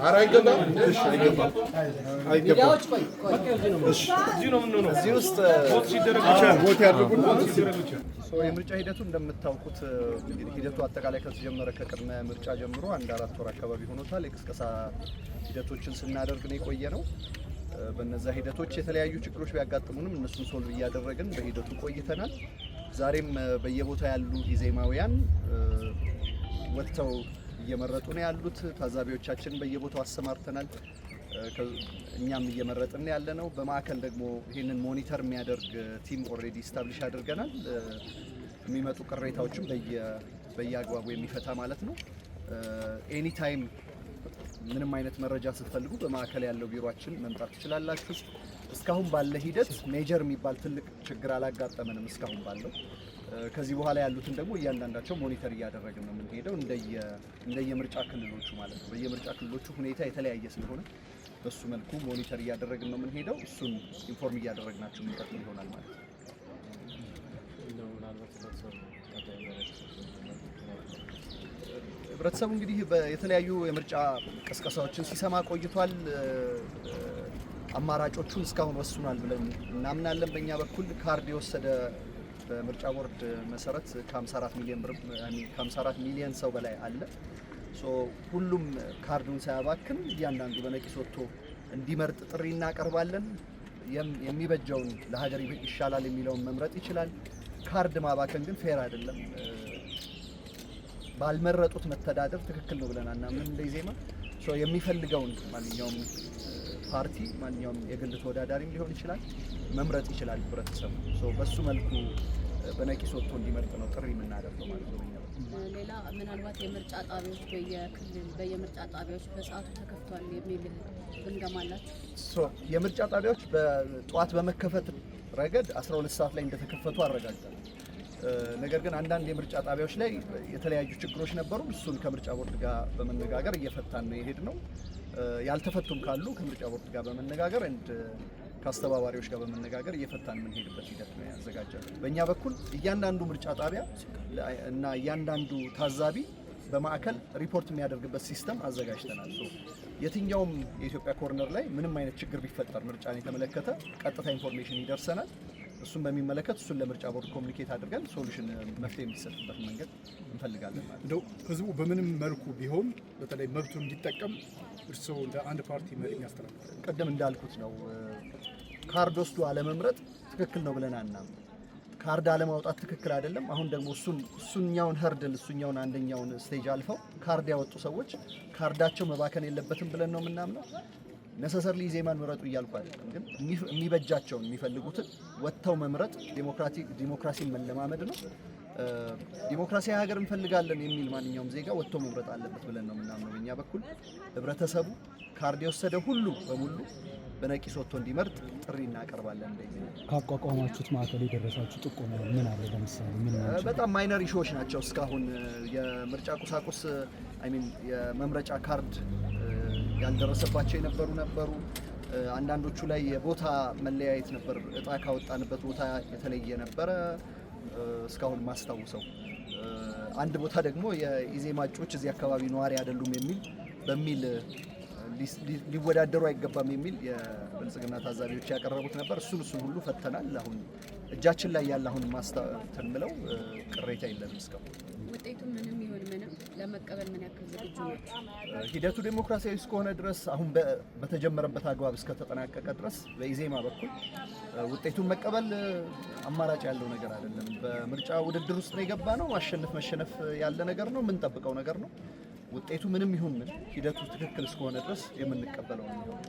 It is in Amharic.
ኧረ አይገባም። አይገባም። እዚህ ውስጥ Vote ያድርጉና So የምርጫ ሂደቱ እንደምታውቁት እንግዲህ ሂደቱ አጠቃላይ ከተጀመረ ከቅድመ ምርጫ ጀምሮ አንድ 4 ወር አካባቢ ሆኖታል። የቅስቀሳ ሂደቶችን ስናደርግ ነው የቆየነው። በነዛ ሂደቶች የተለያዩ ችግሮች ቢያጋጥሙንም እነሱን solve እያደረግን በሂደቱ ቆይተናል። ዛሬም በየቦታው ያሉ ኢዜማውያን ወጥተው እየመረጡ ነው ያሉት። ታዛቢዎቻችን በየቦታው አሰማርተናል። እኛም እየመረጥን ያለ ነው። በማዕከል ደግሞ ይህንን monitor የሚያደርግ team already establish አድርገናል። የሚመጡ ቅሬታዎችን በየአግባቡ የሚፈታ ማለት ነው። Anytime ምንም አይነት መረጃ ስትፈልጉ በማዕከል ያለው ቢሮአችን መምጣት ትችላላችሁ። እስካሁን ባለ ሂደት major የሚባል ትልቅ ችግር አላጋጠመንም። እስካሁን ባለው ከዚህ በኋላ ያሉትን ደግሞ እያንዳንዳቸው monitor እያደረግን ነው የምንሄደው እንደየምርጫ ክልሎቹ ማለት ነው። በየምርጫ ክልሎቹ ሁኔታ የተለያየ ስለሆነ በሱ መልኩ monitor እያደረግን ነው የምንሄደው። እሱን inform እያደረግናቸው የምንቀጥል ይሆናል ማለት ነው። እንደው ምናልባት ህብረተሰቡ ቀጣይ መልዕክት? ህብረተሰቡ እንግዲህ የተለያዩ የምርጫ ቅስቀሳዎችን ሲሰማ ቆይቷል። አማራጮቹን እስካሁን ወስኗል ብለን እናምናለን። በእኛ በኩል ካርድ የወሰደ በምርጫ ቦርድ መሰረት ከ54 ሚሊዮን ብር፣ I mean ከ54 ሚሊዮን ሰው በላይ አለ። So ሁሉም ካርዱን ሳያባክን እያንዳንዱ በነቂስ ወጥቶ እንዲመርጥ ጥሪ እናቀርባለን። የሚበጀውን፣ ለሀገር ይሻላል የሚለውን መምረጥ ይችላል። ካርድ ማባከን ግን fair አይደለም። ባልመረጡት መተዳደር ትክክል ነው ብለን አናምንም እንደ ኢዜማ። So የሚፈልገውን ማንኛውም ፓርቲ፣ ማንኛውም የግል ተወዳዳሪም ሊሆን ይችላል፣ መምረጥ ይችላል ህብረተሰቡ። So በሱ መልኩ በነቂስ ወጥቶ እንዲመርጥ ነው ጥሪ የምናደርገው ማለት ነው በእኛ በኩል። ሌላ ምናልባት የምርጫ ጣቢያዎች በየክልል በየምርጫ ጣቢያዎች በሰዓቱ ተከፍቷል የሚል ግምገማ አላችሁ? So የምርጫ ጣቢያዎች በጠዋት በመከፈት ረገድ 12 ሰዓት ላይ እንደተከፈቱ አረጋግጠናል። ነገር ግን አንዳንድ የምርጫ ጣቢያዎች ላይ የተለያዩ ችግሮች ነበሩ። እሱን ከምርጫ ቦርድ ጋር በመነጋገር እየፈታን ነው የሄድነው። ያልተፈቱም ካሉ ከምርጫ ቦርድ ጋር በመነጋገር and ከአስተባባሪዎች ጋር በመነጋገር እየፈታን የምንሄድበት ሂደት ነው ያዘጋጀነው። በእኛ በኩል እያንዳንዱ ምርጫ ጣቢያ እና እያንዳንዱ ታዛቢ በማዕከል ሪፖርት የሚያደርግበት system አዘጋጅተናል። So የትኛውም የኢትዮጵያ corner ላይ ምንም አይነት ችግር ቢፈጠር ምርጫን የተመለከተ ቀጥታ information ይደርሰናል። እሱን በሚመለከት እሱን ለምርጫ ቦርድ communicate አድርገን solution መፍትሄ የሚሰጥበት መንገድ እንፈልጋለን ማለት ነው። እንደው ህዝቡ በምንም መልኩ ቢሆን በተለይ መብቱን እንዲጠቀም እርስዎ እንደ አንድ ፓርቲ መሪ የሚያስተላልፉት? ቅድም እንዳልኩት ነው። ካርድ ወስዶ አለመምረጥ ትክክል ነው ብለን አናምንም። ካርድ አለማውጣት ትክክል አይደለም። አሁን ደግሞ እሱኛውን hurdle፣ እሱኛውን አንደኛውን stage አልፈው ካርድ ያወጡ ሰዎች ካርዳቸው መባከን የለበትም ብለን ነው የምናምነው። Necessarily ኢዜማን ምረጡ እያልኩ አይደለም፣ ግን የሚበጃቸውን፣ የሚፈልጉትን ወጥተው መምረጥ ዲሞክራሲን መለማመድ ነው። ዲሞክራሲያዊ ሀገር እንፈልጋለን የሚል ማንኛውም ዜጋ ወጥቶ መምረጥ አለበት ብለን ነው የምናምነው። በእኛ በኩል ህብረተሰቡ ካርድ የወሰደ ሁሉ በሙሉ በነቂስ ወጥቶ እንዲመርጥ ጥሪ እናቀርባለን። እንደዚህ ካቋቋማችሁት ማዕከል የደረሳችሁ ጥቆማ ምን አለ? ለምሳሌ ምን ምን? በጣም minor issue ዎች ናቸው። እስካሁን የምርጫ ቁሳቁስ፣ I mean የመምረጫ ካርድ ያልደረሰባቸው የነበሩ ነበሩ። አንዳንዶቹ ላይ የቦታ መለያየት ነበር። እጣ ካወጣንበት ቦታ የተለየ ነበረ። እስካሁን ማስታውሰው አንድ ቦታ ደግሞ የኢዜማ እጩዎች እዚህ አካባቢ ነዋሪ አይደሉም በሚል ሊወዳደሩ አይገባም የሚል የብልጽግና ታዛቢዎች ያቀረቡት ነበር። እሱን ሁሉ ፈተናል። አሁን እጃችን ላይ ያለ አሁን ማስታተን ምለው ቅሬታ የለንም እስካሁን። ውጤቱ ምንም ይሁን ምንም ለመቀበል ምን ያክል ዝግጁ ናቸው? ሂደቱ ዴሞክራሲያዊ እስከሆነ ድረስ፣ አሁን በተጀመረበት አግባብ እስከተጠናቀቀ ድረስ በኢዜማ በኩል ውጤቱን መቀበል አማራጭ ያለው ነገር አይደለም። በምርጫ ውድድር ውስጥ ነው የገባነው። ማሸነፍ መሸነፍ ያለ ነገር ነው፣ የምንጠብቀው ነገር ነው። ውጤቱ ምንም ይሁን ምን ሂደቱ ትክክል እስከሆነ ድረስ የምንቀበለው ነው የሚሆነው።